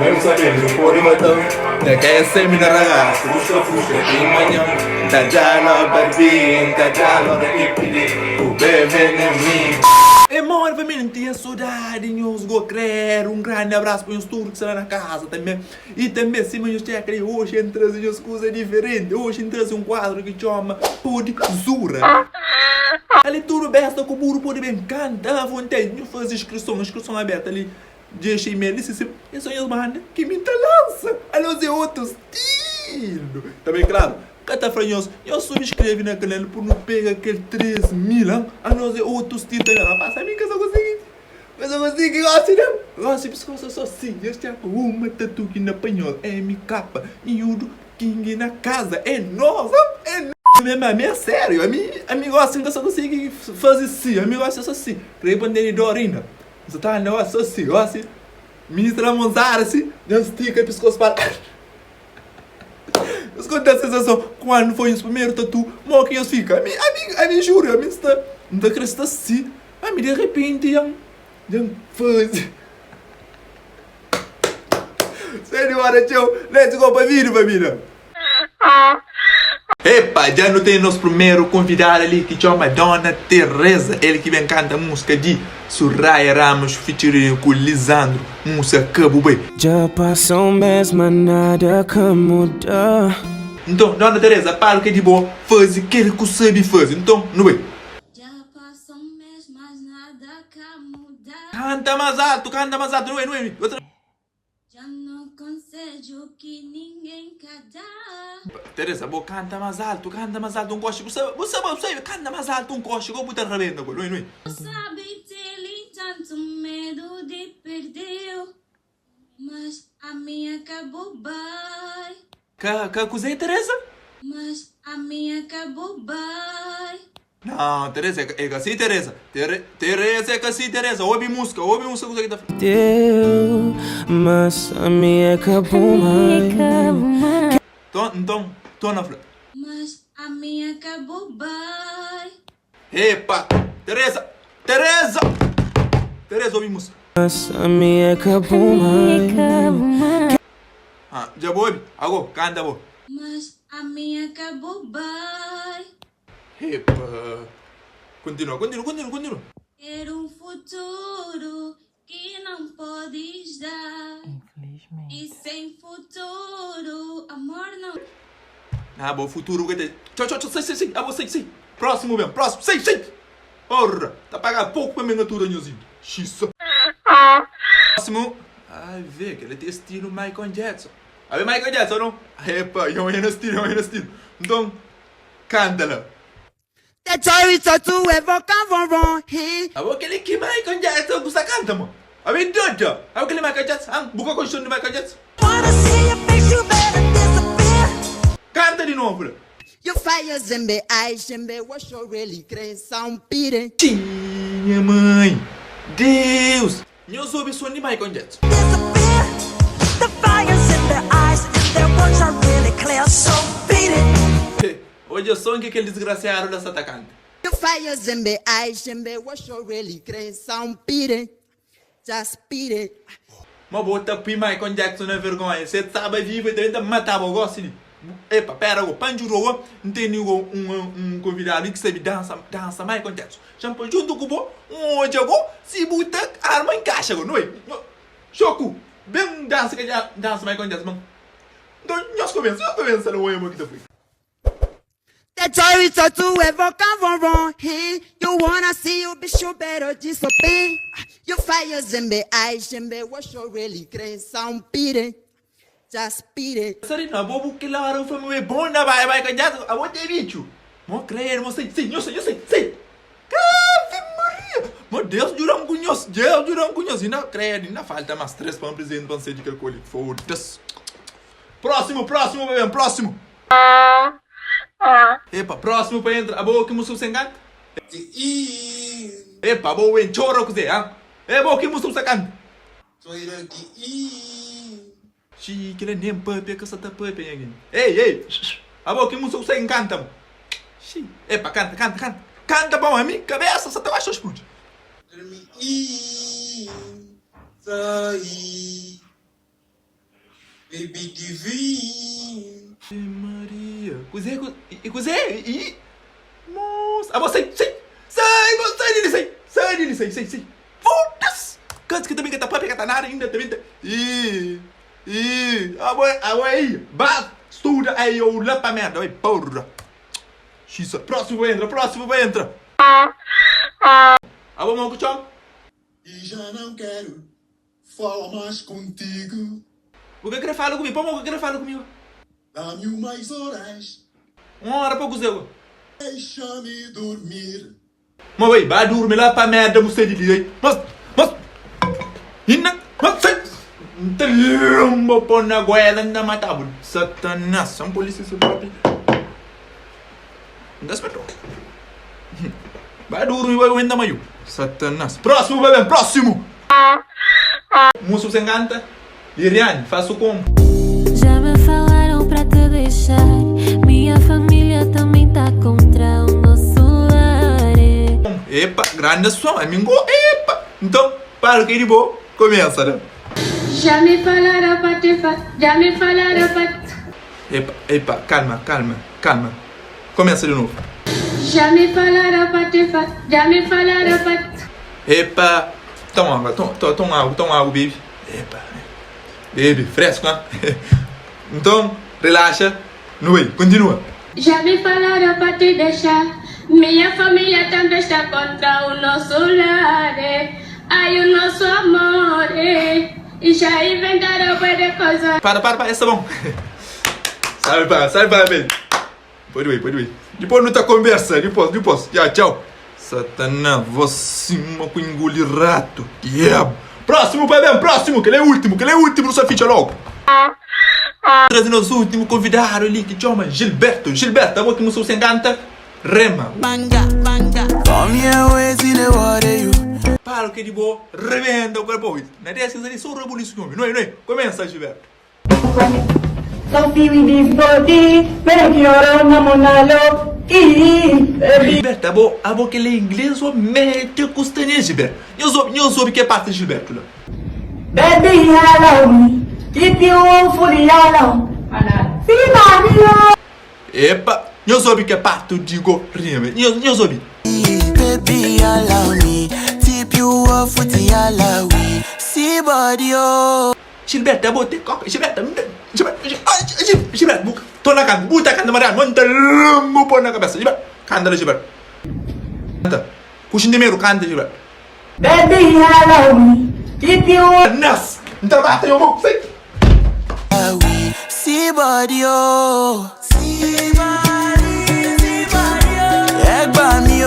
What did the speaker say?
Mesmo sabendo que pode matam Na caia sempre na ragaça Busca fusca de manhã Tá já lá barbinha Tá já lá na ipidi O bebê na mim É mori família, N tinha sodadi nhos go credo Um grandi abraço pa nhos tudo ki sta la na casa também E também sima nhos txeka li hoje N traze nhos kuza diferenti Hoje N traze um quadro ki txoma Pode Zura Ali tudo besta ku buru pode bem canta a vontade Nhos faze inscrição, inscrição aberta ali Dexa email li si si é so nhos manda ki mi ta lansa anos é otu stilu também claro ka ta fla nhos nhos subscreve na canal por nu pega kel 3 mil han anos é otu stilu também rapaz ami ka sa konsigi ka sa konsigi gosi não gosi piskosa so si nhos txapa uma tatu ki na pa nhos MK miúdo king na casa é nos han é nos mesmo ami é sério ami ami gosi nka sa konsigi fazi si ami gosi so si krê pa ntende dor inda. Nsa ta anda gosi so si, gosi Ministra Monzara si, dja stika piskos pa la. Nhos konta sensason kuandu foi nhos primeru tatu, mo ki nhos fika? Ami, ami, ami jura, ami sta, N ta kre sta si, ami di repenti dja-m, dja-m faze. Sem dimora txeu, let's go pa vídeo família. Epa, dja nu ten nos primeru konvidada li ki txoma Dona Teresa, el ki ben kanta músika di Suraya Ramos featuring ku Lisandro, músika Ka Bu Bai. Dja pasa un mes ma nada ka muda. Nton, Dona Teresa, palu ki é di bo, faze kel ku sabe faze. Nton, nu bai. Dja pasa un mes mas nada ka muda. Kanta más altu, kanta más altu, nu bai, nu bai, nu bai. Dja no konsedju ki ningen ka da. Teresa, bo kanta mas altu, kanta mas altu un koxi. Bu sabe, bu sabe, bu sabe, kanta mas altu un koxi, go bu ta rabenta ku el. Oi, oi. Bu sabe tene tantu medu di perdeu, mas ami ka bu bai. Ka, ka kuzê, Teresa? Mas ami ka bu bai. Não, Teresa, é ka si, Teresa. Tere, Teresa, é ka si, Teresa. Obi música, obi música kuza ki ta fla. Teu, mas ami é ka bu mãe. Ton, nton, torna fla. Mas ami é ka bu bai. Epa, Teresa, Teresa! Teresa, obi música. Mas ami é ka bu mãe. Ah, dja bu obi? Ago, kanta bo. Mas ami é ka bu bai. Epa! Continua, continua, continua, continua. Quero um futuro que não podes dar. E sem futuro, amor não. Ah, bo futuro que te. Tchau, tchau, tchau, sai, sai, sai. Ah, bo sai, sai. Próximo mesmo, próximo, sai, sai. Porra, tá pagar pouco pra mim tudo, nhozinho. Xisa. Próximo. Ai, vê, que ele tem estilo Michael Jackson. A ver Michael Jackson, não? Epa, eu ia no estilo, eu ia no estilo. Então, Canta la. Abo keli ki Michael Jackson ku sta canta mo. Abo é dodo. Abo keli Michael Jackson. Han, bu ka konxe som di Michael Jackson? Canta di novo la. Tinha mãe. Deus. Nhos obi som di Michael Jackson. Odja son ki kel disgrasiadu la sa ta kanta. Ma bo ta pui Michael Jackson na vergonha. Se el staba vivu el ta ben ta mataba bo gosi li. Epa, pera go, pa N djuda bo, N tene go un konvidadu li ki sabi dansa, dansa Michael Jackson. Xa-m pa djuntu ku bo, N odja go si bu ta arma inkaxa go. Noi, Xoku, ben dansa kel dansa Michael Jackson. Nton, nhos kumesa, nhos kumesa na oia mo ki ta pui. Sarina, abo bu kel ora bu fla ma é bom na bai bai ka abo te bitxu. Mo credo, mo sai, sai, nho sai, nho sai, sai. Ave Maria! Mo Deus djuda-m ku nhos, Deus djuda-m ku nhos. Inda credo, inda falta mas 3 pa N presente pa N sai di kel koli. Foda-se. Próximo, próximo pa ben, próximo. Epa, próximo pa entra. Abo ki musu sen kanta? Epa, abo ben txora kuzê, ha? Ebo ki musu sa kanta? Xii, kila nen papia ka sa ta papia nha genti. Ei, ei, abo ki musu sa enkanta mo. Xii, epa, kanta, kanta, kanta. Kanta pa ami, kabesa sa ta baxa spludi. Baby give in. Maria. Kuzê ku e kuzê? E moça. Abo sai, sai. Sai, bo sai di li, sai. Sai di li, sai, sai, sai. Foda-se. Kas ki também ka ta papia ka ta nada inda também ta. Ih, ih. Abo, abo aí. Ba studa aí ou lá pa merda, oi porra. Xisa. Próximo vai entra, próximo vai entra. Abo mão ku txon. E já não quero falar mais contigo. Bu ka kre fala ku mi? Pamodi bu ka kre fala ku mi? Dá-me umas horas. Un ora pa kuzê go? Deixa-me dormir. Ma bai, ba durmi la pa merda bu sai di li, ei. Mas, mas, inda, mas sai. N ta lomba po na goela, N ta mata-bu. Satanás, un polísia se propi. N ta spera. Ba durmi, bai aguenta maiu. Satanás. Próximo, bai ben, próximo. Musu sen kanta. Liriane, faço como? Já me falaram pra te deixar. Minha família também tá contra o nosso lar. Epa, grande som, amigo. Epa. Então, para que de boa, começa, né? Já me falaram pra te fa... Já me falaram pra Epa, epa, calma, calma, calma. Começa de novo. Já me falaram pra te fa... Já me falaram pra Epa, toma água, toma, toma água, toma água, baby. Epa, baby, fresco, hein? Então, relaxa, não vai, continua. Já me falaram pra te deixar. Minha família também está contra o nosso lar. Ai, o nosso amor. E já inventaram bué de coisa. Para, para, para, essa é bom. Sai para, sai para, baby. Pode ir, pode ir. Depois não tá conversa, depois, depois. Já, tchau. Satanás, você com engolir rato. Yeah. Próximo, pai bem, próximo, que ele é o último, que ele é o último, sua ficha logo. Trazendo nosso último convidado ali que chama Gilberto. Gilberto, a que não se encanta, rema. Banga, banga. Come here, ways in the water, you. Para o que de boa, rebenta o corpo. Na dessas ali, só rebuliço não é, não é? Começa, Gilberto. Something with this body, make your own monalo. Gilberto, abo, abo que ele é inglês ou mete custanha, Gilberto. Eu sou, eu soube que é parte de Gilberto lá. Baby, allow me. Keep you fully alone. See, mommy, Epa, eu soube que é parte digo rima. Eu, eu soube. Baby, allow me. Tip you off with the alawi. See body, oh. Gilberto, abo te coca. Gilberto, Gilberto, Gilberto, Gilberto, tô na canta, buta canta Mariano, monta lumbo pôr na cabeça. Gilberto, canta Gilberto. Canta. Puxa de meiro, canta Gilberto. Baby, allow me. Keep you Nas, então bate meu mão, sei. See body, oh. See body.